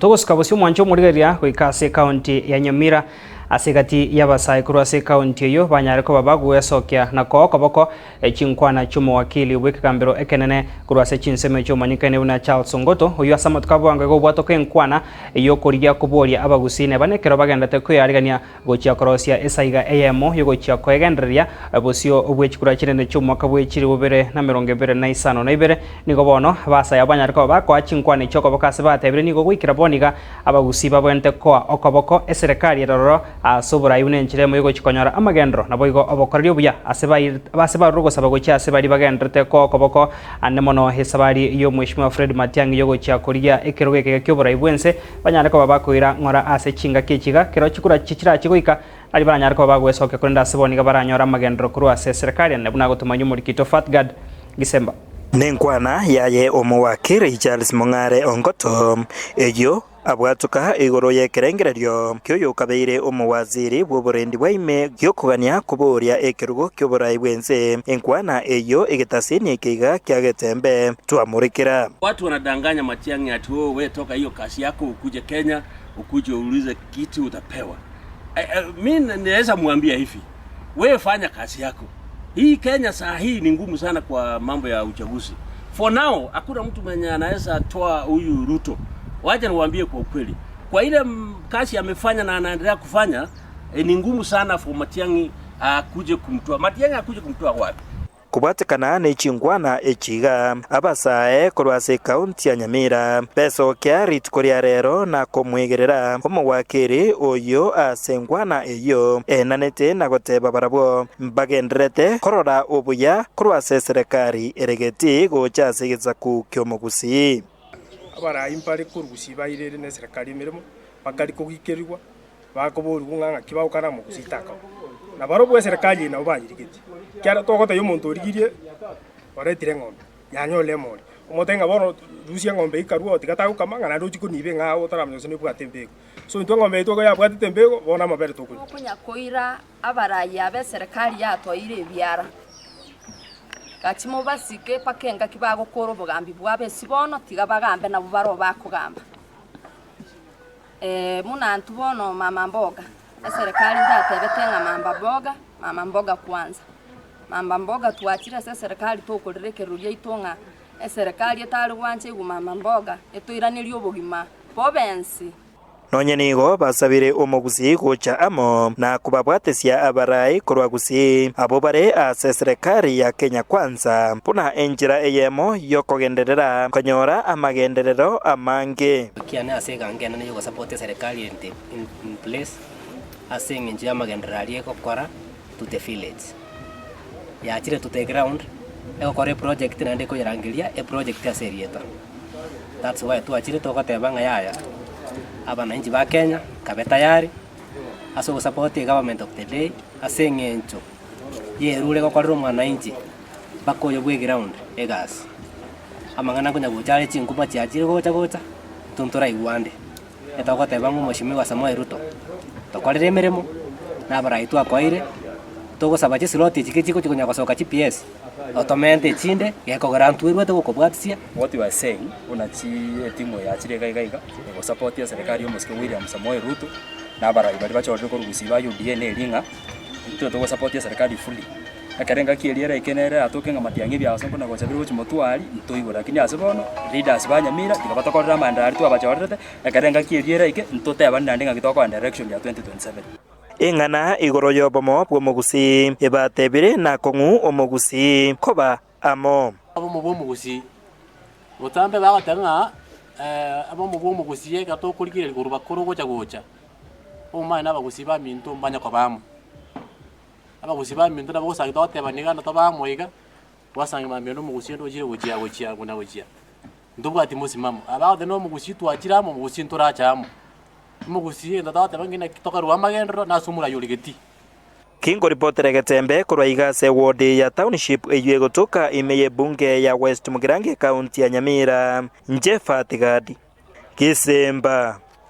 Togosika bosio omwancho omorigereria goika ase ekaunti ya Nyamira ase egati y'abasae korwa ase ekaunti eyio banyare koba bagwesokia na koa okoboko chinkwana chi'omowakili bw'ekegambero ekenene korwa ase chinsemo echio omanyekaine buna Charles Ongoto oyio ase amatuko a bwango iga obwatoka enkwana y'okorigia koboria abagusii neba nekero bagenderete kwearigania Gochia korosia esaiga eyemo y'ogochia koegendereria bosio bwe chikura chinene chi'omwaka bwe chilifu bibere na emerongo ebere na isano na ibere. Nigo bono abasae abwo banyare koba bakoa chinkwana chi'okoboko ase batebire nigo goikera bono iga abagusii babwenerete koa okoboko eserekari ere ororo ase oborai buna enchera eyemo y'ogochia konyora amagenderero naboigo obokoreri obuya ase ase barure ogosaba gochia ase baria bagendererete koa okoboko ande mono esabari y'omweshimiwa Fred Matiang'i y'ogochia korigia ekerogo ekega ki'oborai bw'ense Banyare koba bakoira ng'ora ase chingaki echi iga, kero chikura chirache goika, aria baranyare koba bagwesokia, korende ase bono iga baranyore amagenderero korwa ase eserekari ene, buna agotomanywa omoriki oito Fatgard Gisemba. Nenkwana yaye omowakiri Charles Mong'are Ongoto, eyio abwatoka igoro y'ekerengererio ki'oyokabeire omowaziri bw'oborendi bwa ime gi'okogania koboria ekerugo ki'oborai bw'ense. Enkwana eyio egetasini eke iga kia Getembe twamorekera. Watu wanadanganya Matiang'i ati oh, we toka hiyo kasi yako ukuje Kenya ukuje uulize kiti utapewa. Eh, eh, mi naweza mwambia hivi, we fanya kazi yako. Hii Kenya saa hii ni ngumu sana kwa mambo ya uchaguzi. For now hakuna mtu mwenye anaweza toa huyu Ruto. Wacha niwaambie kwa ukweli, kwa ile kazi amefanya na anaendelea kufanya eh, ni ngumu sana for Matiang'i akuje kumtoa. Matiang'i akuje kumtoa wapi? Kobwatekana ne chinkwana echi iga, abasae korwa ase ekaunti ya Nyamira besokia rituko ria rero na komwegerera omowakiri oyio ase enkwana eyio enanete na goteba barabwo mbagendererete korora obuya korwa ase eserekari ere getii gocha ase egesaku ki'omogusii. Abarai mbare korusia bairere neserekari emeremo, bakari kogikerigwa. Bakoborigwa ng'a ng'aki bagokana omogusii takaba. Na barobwo eserekari eye nabo bayerigetie. Ekiagera togotebia omonto origirie oretire eng'ombe, yanyorire emori, omotebie ng'a bono rusia eng'ombe eyio karue oo tiga tagokama ng'a naende ochie koniba eng'ao otaramanya gose nebwate embego. So intwe eng'ombe yaito iga yabwatete embego, bono amabere tokonywa. Tokonya koira abarai aba eserekari yatoeire ebiara. Gachie mobasike mpaka engaki bagokora obogambi bwabo ase bono, tiga bagambe nabwo baroo bakogamba. Buna intwe bono mama mboga, eserekari ndatebete ng'a mamba mboga, mama mboga kwanza. Mama mboga twachire ase eserekari tokorera ekerero giaito ng'a eserekari etari gwancha igwe mama mboga, etoiranerie obogima bobe ense. Nonye nigo basabire omogusii gocha amo na kobabwatesia abarai korwa Gusii abwo bare ase eserekari ya Kenya Kwanza buna enchera eyemo y'okogenderera konyora amagenderero amange. Kiane ase egango enene y'ogosupport eserekari in the in place ase eng'encho y'amagenderero aria egokora to the village. Yachire to the ground, egokora eproject naende ekoyerangeria eproject ase erieta. That's why twachire togoteba ng'a yaya, abananchi ba Kenya, kabe tayari ase ogosupport egovernment of the day ase eng'encho yerure egokorera omwananchi mpaka oyo bwa eground egasi. Amang'ana nkonya gocha are chinkuma chiachire gocha gocha, intwe ntoraigwa ande, etogoteba ng'a omweshimiwa Samoei Ruto, tokorere emeremo, na abarai twakoeire, togosaba chislot echi chigochi konya gosoka chi PS, otomente echinde, gekogera ntwerwete gokobwatisia. What you are saying buna chi etimu yachire iga iga iga egosupport eserekari ya omosike William Samoei Ruto na abarai baria bachorire korwa gusii ba UDA neri ng'a intwe togosupport eserekari fully. Ekero engaki eria eraike nere eratoke ng'a matiang'i ebiaso mbuna gocha bire gochia motwe aria, ntoigwe lakini ase bono, leaders ba Nyamira tiga batokorere amaenderero aria twabachorerete, ekero engaki eria eraike, ntotebane naende ng'aki tokoenda election ya 2027. Eng'ana igoro y'obomo bw'omogusii ebatebire nakong'u omogusii koba amo. Obomo bw'omogusii. Botambe bagoteba ng'a obomo bw'omogusii ekero tokorigereria korwa bakoro gocha gocha, obomani na abagusii baminto mbanya koba amo. Abagusii baminto nabo gosanga togotebana iga na tobe amo iga, gwasangi mambia onde omogusii onde ochire gochia gochia na gochia. Ntobwati mosimamo, aba bagoteba na omogusii twachire amo, omogusii ntorache amo. Omogusii egento togoteba ng'a naki tokarua amagenderero nase omorai ore getii. Kingoripotera egetembe korwa iga ase eward ya Township eyio egotoka ime y'ebunge ya West Mugirango ekaunti ya Nyamira, Njefa Tigadi, Gisemba.